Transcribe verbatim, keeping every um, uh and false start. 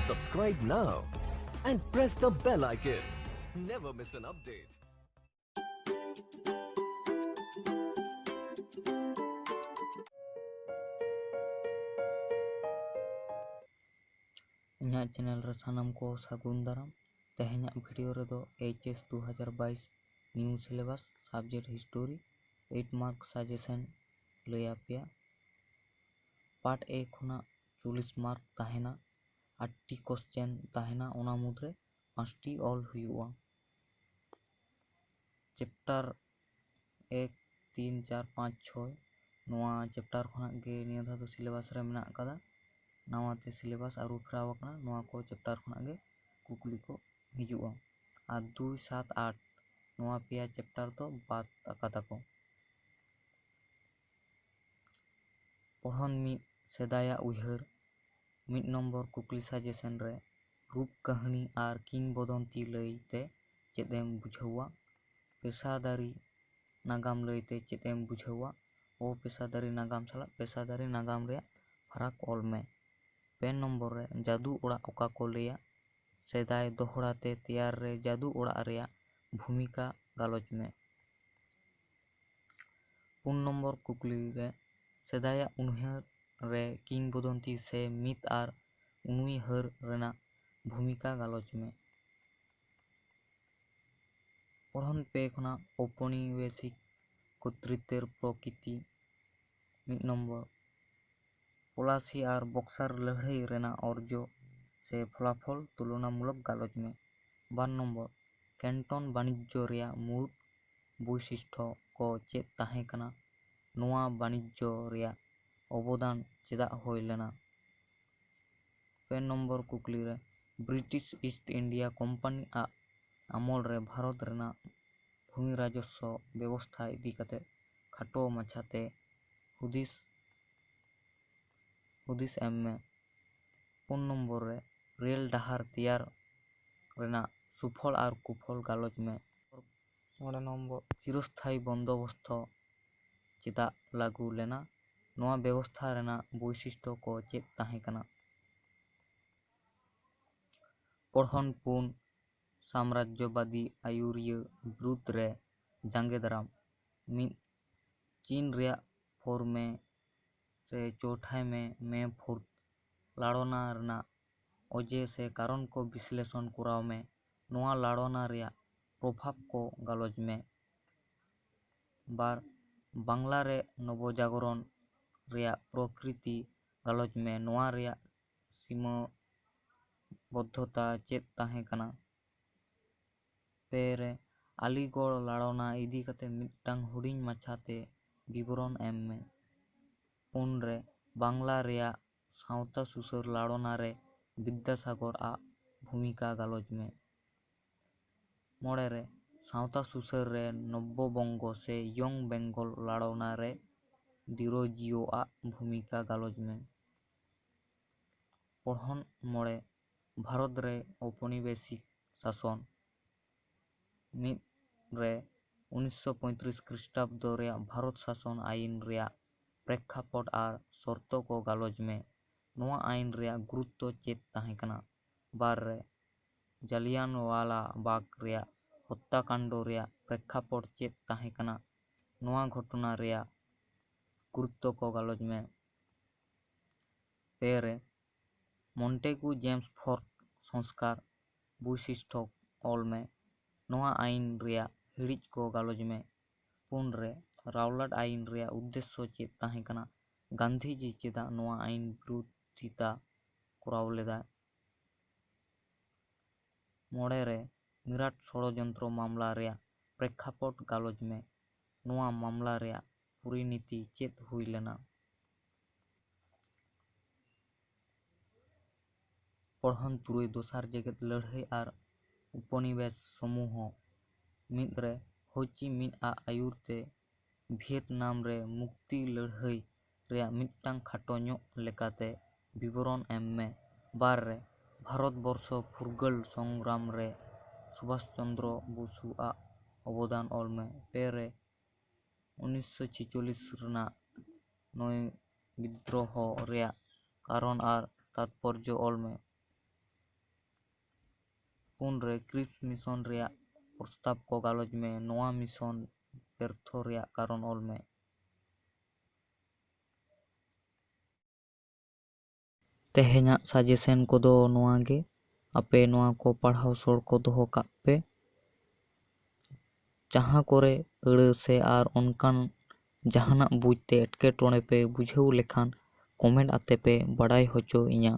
Subscribe now and press the bell icon. Never miss an update. ᱤᱧᱟᱹᱜ channel ᱨᱮ ᱥᱟᱱᱟᱢ ᱠᱚ ᱥᱟᱹᱜᱩᱱ ᱫᱟᱨᱟᱢ᱾ ᱛᱮᱦᱮᱧᱟᱜ ᱵᱷᱤᱰᱤᱭᱳ ᱨᱮᱫᱚ ᱮᱭᱤᱪ ᱮᱥ ᱫᱩ ᱦᱟᱡᱟᱨ ᱵᱟᱭᱤᱥ new syllabus, subject history, eight mark suggestion ᱞᱟᱹᱭ ᱟᱯᱮᱭᱟ᱾ ᱯᱟᱨᱴ ᱮ ᱠᱷᱚᱱᱟᱜ ᱪᱚᱞᱞᱤᱥ ᱢᱟᱨᱠ ᱛᱟᱦᱮᱱᱟ, ᱟᱴᱴᱤ ᱠᱚᱥᱪᱮᱱ ᱛᱟᱦᱮᱱᱟ, ᱚᱱᱟ ᱢᱩᱫᱽᱨᱮ ᱯᱟᱸᱪᱴᱤ ᱚᱞ ᱦᱩᱭᱩᱜᱼᱟ᱾ ᱪᱮᱯᱴᱟᱨ ᱮᱠ, ᱛᱤᱱ, ᱪᱟᱨ, ᱯᱟᱸᱪ, ᱪᱷᱚᱭ, ᱱᱚᱣᱟ ᱪᱮᱯᱴᱟᱨ ᱠᱷᱚᱱᱟᱜ ᱜᱮ ᱱᱤᱭᱟᱹ ᱫᱷᱟᱣ ᱫᱚ ᱥᱤᱞᱮᱵᱟᱥ ᱨᱮ ᱢᱮᱱᱟᱜ ᱟᱠᱟᱫᱟ᱾ ᱱᱟᱣᱟ ᱛᱮ ᱥᱤᱞᱮᱵᱟᱥ ᱟᱹᱨᱩ ᱯᱷᱮᱨᱟᱣ ᱟᱠᱟᱱᱟ, ᱱᱚᱣᱟ ᱠᱚ ᱪᱮᱯᱴᱟᱨ ᱠᱷᱚᱱᱟᱜ ᱜᱮ ᱠᱩᱠᱞᱤ ᱠᱚ ᱦᱤᱡᱩᱜᱼᱟ᱾ ᱟᱨ ᱫᱩᱭ, ᱥᱟᱛ, ᱟᱴ, ᱱᱚᱣᱟ ᱯᱮᱭᱟ ᱪᱮᱯᱴᱟᱨ ᱫᱚ ᱵᱟᱫ ᱟᱠᱟᱫᱟ ᱠᱚ᱾ ᱯᱚᱲᱦᱚᱱ ᱢᱤᱫ, ᱥᱮᱫᱟᱭᱟᱜ ᱩᱭᱦᱟᱹᱨ᱾ ᱢᱤᱫ ᱱᱚᱢᱵᱚᱨ ᱠᱩᱠᱞᱤ ᱥᱟᱡᱮᱥᱚᱱ ᱨᱮ ᱨᱩᱯ ᱠᱟᱹᱦᱱᱤ ᱟᱨ ᱠᱤᱝᱵᱚᱫᱚᱱᱛᱤ ᱞᱟᱹᱭ ᱛᱮ ᱪᱮᱫ ᱮᱢ ᱵᱩᱡᱷᱟᱹᱣᱟ? ᱯᱮᱥᱟᱫᱟᱨᱤ ᱱᱟᱜᱟᱢ ᱞᱟᱹᱭ ᱛᱮ ᱪᱮᱫ ᱮᱢ ᱵᱩᱡᱷᱟᱹᱣᱟ? ᱚᱯᱮᱥᱟᱫᱟᱨᱤ ᱱᱟᱜᱟᱢ ᱥᱟᱞᱟᱜ ᱯᱮᱥᱟᱫᱟᱨᱤ ᱱᱟᱜᱟᱢ ᱨᱮᱭᱟᱜ ᱯᱷᱟᱨᱟᱠ ᱚᱞ ᱢᱮ᱾ ᱯᱮ ᱱᱚᱢᱵᱚᱨ ᱨᱮ ᱡᱟᱹᱫᱩ ᱚᱲᱟᱜ ᱚᱠᱟ ᱠᱚ ᱞᱟᱹᱭᱟ? ᱥᱮᱫᱟᱭ ᱫᱚᱦᱲᱟ ᱛᱮ ᱛᱮᱭᱟᱨ ᱨᱮ ᱡᱟᱹᱫᱩ ᱚᱲᱟᱜ ᱨᱮᱭᱟᱜ ᱵᱷᱩᱢᱤᱠᱟ ᱜᱟᱞᱚᱪ ᱢᱮ᱾ ᱯᱩᱱ ᱱᱚᱢᱵᱚᱨ ᱠᱩᱠᱞᱤ ᱨᱮ ᱥᱮᱫᱟᱭᱟᱜ ᱩᱱᱩᱭᱦᱟᱹᱨ ᱨᱮ ᱠᱤᱝᱵᱚᱫᱚᱱᱛᱤ ᱥᱮ ᱢᱤᱛ ᱟᱨ ᱩᱱᱩᱭᱦᱟᱹᱨ ᱨᱮᱱᱟᱜ ᱵᱷᱩᱢᱤᱠᱟ ᱜᱟᱞᱚᱪ ᱢᱮ᱾ ᱯᱚᱲᱦᱚᱱ ᱯᱮ ᱠᱷᱚᱱᱟᱜ ᱳᱯᱚᱱᱤᱵᱮᱥᱤᱠ ᱠᱚᱨᱛᱨᱤᱛᱵᱮᱨ ᱯᱨᱚᱠᱤᱛᱤ᱾ ᱢᱤᱫ ᱱᱚᱢᱵᱚᱨ, ᱯᱚᱞᱟᱥᱤ ᱟᱨ ᱵᱚᱠᱥᱟᱨ ᱞᱟᱹᱲᱦᱟᱹᱭ ᱨᱮᱱᱟᱜ ᱚᱨᱡᱚ ᱥᱮ ᱯᱷᱚᱞᱟᱯᱷᱚᱞ ᱛᱩᱞᱚᱱᱟᱢᱩᱞᱚᱠ ᱜᱟᱞᱚᱪ ᱢᱮ᱾ ᱵᱟᱨ ᱱᱚᱢᱵᱚᱨ, ᱠᱮᱱᱴᱚᱱ ᱵᱟᱱᱤᱡᱽᱡᱚ ᱨᱮᱭᱟᱜ ᱢᱩᱲᱩᱫ ᱵᱳᱭᱥᱤᱥᱴᱷᱚ ᱠᱚ ᱪᱮᱫ ᱛᱟᱦᱮᱸ ᱠᱟᱱᱟ? ᱱᱚᱣᱟ ᱵᱟᱱᱤᱡᱽᱡᱚ ᱨᱮᱭᱟᱜ ᱚᱵᱚᱫᱟᱱ ᱪᱮᱫᱟᱜ ᱦᱩᱭ ᱞᱮᱱᱟ? ᱯᱮ ᱱᱚᱢᱵᱚᱨ ᱠᱩᱠᱞᱤ ᱨᱮ, ᱵᱨᱤᱴᱤᱥ ᱤᱥᱴ ᱤᱱᱰᱤᱭᱟ ᱠᱳᱢᱯᱟᱱᱤ ᱟᱜ ᱟᱢᱚᱞ ᱨᱮ ᱵᱷᱟᱨᱚᱛ ᱨᱮᱱᱟᱜ ᱵᱷᱩᱢᱤ ᱨᱟᱡᱚᱥᱥᱚ ᱵᱮᱵᱚᱥᱛᱷᱟ ᱤᱫᱤ ᱠᱟᱛᱮ ᱠᱷᱟᱴᱚ ᱢᱟᱪᱷᱟᱛᱮ ᱦᱩᱫᱤᱥ, ᱦᱩᱫᱤᱥ ᱮᱢ ᱢᱮ᱾ ᱯᱩᱱ ᱱᱚᱢᱵᱚᱨ ᱨᱮ, ᱨᱮᱞ ᱰᱟᱦᱟᱨ ᱛᱮᱭᱟᱨ ᱨᱮᱱᱟᱜ ᱥᱩᱯᱷᱚᱞ ᱟᱨ ᱠᱩᱯᱷᱚᱞ ᱜᱟᱞᱚᱪ ᱢᱮ᱾ ᱢᱚᱬᱮ ᱱᱚᱢᱵᱚᱨ, ᱪᱤᱨᱚᱥᱛᱷᱟᱭᱤ ᱵᱚᱱᱫᱚᱵᱚᱥᱛᱷᱚ ᱪᱮᱫᱟᱜ ᱞᱟᱹᱜᱩ ᱞᱮᱱᱟ? ᱱᱚᱣᱟ ᱵᱮᱵᱚᱥᱛᱷᱟ ᱨᱮᱱᱟᱜ ᱵᱳᱭᱥᱤᱥᱴᱚ ᱠᱚ ᱪᱮᱫ ᱛᱟᱦᱮᱸ ᱠᱟᱱᱟ? ᱯᱚᱲᱦᱚᱱ ᱯᱩᱱ, ᱥᱟᱢᱨᱟᱡᱽᱡᱚᱵᱟᱫᱤ ᱟᱹᱭᱩᱨᱤᱭᱟᱹ ᱵᱤᱨᱩᱫᱽ ᱨᱮ ᱡᱟᱸᱜᱮ ᱫᱟᱨᱟᱢ᱾ ᱢᱤᱫ, ᱪᱤᱱ ᱨᱮᱭᱟᱜ ᱯᱷᱳᱨᱢᱮ ᱥᱮ ᱪᱳᱴᱷᱟᱭ ᱢᱮ, ᱢᱮ ᱯᱷᱳᱨᱛᱷ ᱞᱟᱲᱚᱱᱟ ᱨᱮᱱᱟᱜ ᱚᱡᱮ ᱥᱮ ᱠᱟᱨᱚᱱ ᱠᱚ ᱵᱤᱥᱞᱮᱥᱚᱱ ᱠᱚᱨᱟᱣ ᱢᱮ᱾ ᱱᱚᱣᱟ ᱞᱟᱲᱚᱱᱟ ᱨᱮᱭᱟᱜ ᱯᱨᱚᱵᱷᱟᱵᱽ ᱠᱚ ᱜᱟᱞᱚᱪ ᱢᱮ᱾ ᱵᱟᱨ, ᱵᱟᱝᱞᱟ ᱨᱮ ᱱᱚᱵᱚᱡᱟᱜᱚᱨᱚᱱ ᱨᱮᱭᱟᱜ ᱯᱨᱚᱠᱨᱤᱛᱤ ᱜᱟᱞᱚᱪ ᱢᱮ᱾ ᱱᱚᱣᱟ ᱨᱮᱭᱟᱜ ᱥᱤᱢᱟᱹᱵᱚᱫᱽᱫᱷᱚᱛᱟ ᱪᱮᱫ ᱛᱟᱦᱮᱸ ᱠᱟᱱᱟ? ᱯᱮ ᱨᱮ, ᱟᱞᱤᱜᱚᱲ ᱞᱟᱲᱚᱱᱟ ᱤᱫᱤ ᱠᱟᱛᱮ ᱢᱤᱫᱴᱟᱝ ᱦᱩᱰᱤᱧ ᱢᱟᱪᱷᱟᱛᱮ ᱵᱤᱵᱚᱨᱚᱱ ᱮᱢ ᱢᱮ᱾ ᱯᱩᱱ ᱨᱮ, ᱵᱟᱝᱞᱟ ᱨᱮᱭᱟᱜ ᱥᱟᱶᱛᱟ ᱥᱩᱥᱟᱹᱨ ᱞᱟᱲᱚᱱᱟ ᱨᱮ ᱵᱤᱫᱽᱫᱟᱥᱟᱜᱚᱨ ᱟᱜ ᱵᱷᱩᱢᱤᱠᱟ ᱜᱟᱞᱚᱪ ᱢᱮ᱾ ᱢᱚᱬᱮ ᱨᱮ, ᱥᱟᱶᱛᱟ ᱥᱩᱥᱟᱹᱨ ᱨᱮ ᱱᱚᱵᱵᱚ ᱵᱚᱝᱜᱚ ᱥᱮ ᱭᱚᱝ ᱵᱮᱝᱜᱚᱞ ᱞᱟᱲᱚᱱᱟ ᱨᱮ ᱰᱤᱨᱳᱡᱤᱭᱳ ᱟᱜ ᱵᱷᱩᱢᱤᱠᱟ ᱜᱟᱞᱚᱪ ᱢᱮ᱾ ᱯᱚᱲᱦᱚᱱ ᱢᱚᱬᱮ, ᱵᱷᱟᱨᱚᱛ ᱨᱮ ᱳᱯᱚᱱᱤᱵᱮᱥᱤᱠ ᱥᱟᱥᱚᱱ᱾ ᱢᱤᱫ ᱨᱮ, ᱩᱱᱤᱥᱥᱚ ᱯᱚᱸᱭᱛᱨᱤᱥ ᱠᱷᱨᱤᱥᱴᱟᱵᱫᱚ ᱨᱮᱭᱟᱜ ᱵᱷᱟᱨᱚᱛ ᱥᱟᱥᱚᱱ ᱟᱭᱤᱱ ᱨᱮᱭᱟᱜ ᱯᱨᱮᱠᱠᱷᱟᱯᱚᱴ ᱟᱨ ᱥᱚᱨᱛᱚ ᱠᱚ ᱜᱟᱞᱚᱪ ᱢᱮ᱾ ᱱᱚᱣᱟ ᱟᱭᱤᱱ ᱨᱮᱭᱟᱜ ᱜᱩᱨᱩᱛᱛᱚ ᱪᱮᱫ ᱛᱟᱦᱮᱸ ᱠᱟᱱᱟ? ᱵᱟᱨ ᱨᱮ, ᱡᱟᱞᱤᱭᱟᱱᱣᱟᱞᱟ ᱵᱟᱜᱽ ᱨᱮᱭᱟᱜ ᱦᱚᱛᱛᱟᱠᱟᱱᱰᱚ ᱨᱮᱭᱟᱜ ᱯᱨᱮᱠᱠᱷᱟᱯᱚᱴ ᱪᱮᱫ ᱛᱟᱦᱮᱸ ᱠᱟᱱᱟ? ᱱᱚᱣᱟ ᱜᱷᱚᱴᱚᱱᱟ ᱨᱮᱭᱟᱜ ᱜᱩᱨᱩᱛᱛᱚ ᱠᱚ ᱜᱟᱞᱚᱪ ᱢᱮ᱾ ᱯᱮ ᱨᱮ, ᱢᱚᱱᱴᱮᱜᱩ ᱡᱮᱢᱥ ᱯᱷᱳᱨᱰ ᱥᱚᱝᱥᱠᱟᱨ ᱵᱳᱭᱥᱤᱥᱴᱷᱚ ᱚᱞ ᱢᱮ᱾ ᱱᱚᱣᱟ ᱟᱭᱤᱱ ᱨᱮᱭᱟᱜ ᱦᱤᱲᱤᱡ ᱠᱚ ᱜᱟᱞᱚᱪ ᱢᱮ᱾ ᱯᱩᱱ ᱨᱮ, ᱨᱟᱣᱞᱟᱴ ᱟᱭᱤᱱ ᱨᱮᱭᱟᱜ ᱩᱫᱽᱫᱮᱥᱥᱚ ᱪᱮᱫ ᱛᱟᱦᱮᱸ ᱠᱟᱱᱟ? ᱜᱟᱱᱫᱷᱤᱡᱤ ᱪᱮᱫᱟᱜ ᱱᱚᱣᱟ ᱟᱭᱤᱱ ᱵᱤᱨᱳᱫᱷᱤᱛᱟ ᱠᱚᱨᱟᱣ ᱞᱮᱫᱟᱭ? ᱢᱚᱬᱮ ᱨᱮ, ᱢᱤᱨᱟᱴ ᱥᱚᱲᱚᱡᱚᱱᱛᱨᱚ ᱢᱟᱢᱞᱟ ᱨᱮᱭᱟᱜ ᱯᱨᱮᱠᱠᱷᱟᱯᱚᱴ ᱜᱟᱞᱚᱪ ᱢᱮ᱾ ᱱᱚᱣᱟ ᱢᱟᱢᱞᱟ ᱨᱮᱭᱟᱜ ᱯᱚᱨᱤᱱᱤᱛᱤ ᱪᱮᱫ ᱦᱩᱭ ᱞᱮᱱᱟ? ᱯᱚᱲᱦᱚᱱ ᱛᱩᱨᱩᱭ, ᱫᱚᱥᱟᱨ ᱡᱮᱜᱮᱛ ᱞᱟᱹᱲᱦᱟᱹᱭ ᱟᱨ ᱩᱯᱚᱱᱤᱵᱮᱥ ᱥᱚᱢᱩᱦᱚ᱾ ᱢᱤᱫ ᱨᱮ, ᱦᱳ ᱪᱤ ᱢᱤᱱ ᱟᱜ ᱟᱹᱭᱩᱨ ᱛᱮ ᱵᱷᱤᱭᱮᱛᱱᱟᱢ ᱨᱮ ᱢᱩᱠᱛᱤ ᱞᱟᱹᱲᱦᱟᱹᱭ ᱨᱮᱭᱟᱜ ᱢᱤᱫᱴᱟᱝ ᱠᱷᱟᱴᱚ ᱧᱚᱜ ᱞᱮᱠᱟᱛᱮ ᱵᱤᱵᱚᱨᱚᱱ ᱮᱢ ᱢᱮ᱾ ᱵᱟᱨ ᱨᱮ, ᱵᱷᱟᱨᱚᱛ ᱵᱚᱨᱥᱚ ᱯᱷᱩᱨᱜᱟᱹᱞ ᱥᱚᱝᱜᱨᱟᱢ ᱨᱮ ᱥᱩᱵᱷᱟᱥ ᱪᱚᱱᱫᱨᱚ ᱵᱚᱥᱩ ᱟᱜ ᱚᱵᱚᱫᱟᱱ ᱚᱞ ᱢᱮ᱾ ᱯᱮ ᱨᱮ, ᱩᱱᱤᱥᱥᱚ ᱪᱷᱮᱪᱚᱞᱞᱤᱥ ᱨᱮᱱᱟᱜ ᱱᱚᱭ ᱵᱤᱫᱽᱫᱨᱚᱦᱚ ᱨᱮᱭᱟᱜ ᱠᱟᱨᱚᱱ ᱟᱨ ᱛᱟᱛᱯᱚᱨᱡᱚ ᱚᱞ ᱢᱮ᱾ ᱯᱩᱱ ᱨᱮ ᱠᱨᱤᱥᱯ ᱢᱤᱥᱚᱱ ᱨᱮᱭᱟᱜ ᱯᱨᱚᱥᱛᱟᱵ ᱠᱚ ᱜᱟᱞᱚᱪ ᱢᱮ᱾ ᱱᱚᱣᱟ ᱢᱤᱥᱚᱱ ᱵᱮᱨᱛᱷᱚ ᱨᱮᱭᱟᱜ ᱠᱟᱨᱚᱱ ᱚᱞ ᱢᱮ᱾ ᱛᱮᱦᱮᱧᱟᱜ ᱥᱟᱡᱮᱥᱮᱱ ᱠᱚᱫᱚ ᱱᱚᱣᱟ ᱜᱮ᱾ ᱟᱯᱮ ᱱᱚᱣᱟ ᱠᱚ ᱯᱟᱲᱦᱟᱣ ᱥᱚᱲ ᱠᱚ ᱫᱚᱦᱚ ᱠᱟᱜ ᱯᱮ᱾ ᱡᱟᱦᱟᱸ ᱠᱚᱨᱮ ᱟᱹᱲᱟᱹ ᱥᱮ ᱟᱨ ᱚᱱᱠᱟᱱ ᱡᱟᱦᱟᱱᱟᱜ ᱵᱩᱡᱽ ᱛᱮ ᱮᱴᱠᱮᱴᱚᱬᱮ ᱯᱮ ᱵᱩᱡᱷᱟᱹᱣ ᱞᱮᱠᱷᱟᱱ ᱠᱚᱢᱮᱱᱴ ᱟᱛᱮ ᱯᱮ ᱵᱟᱲᱟᱭ ᱦᱚᱪᱚ ᱤᱧᱟ᱾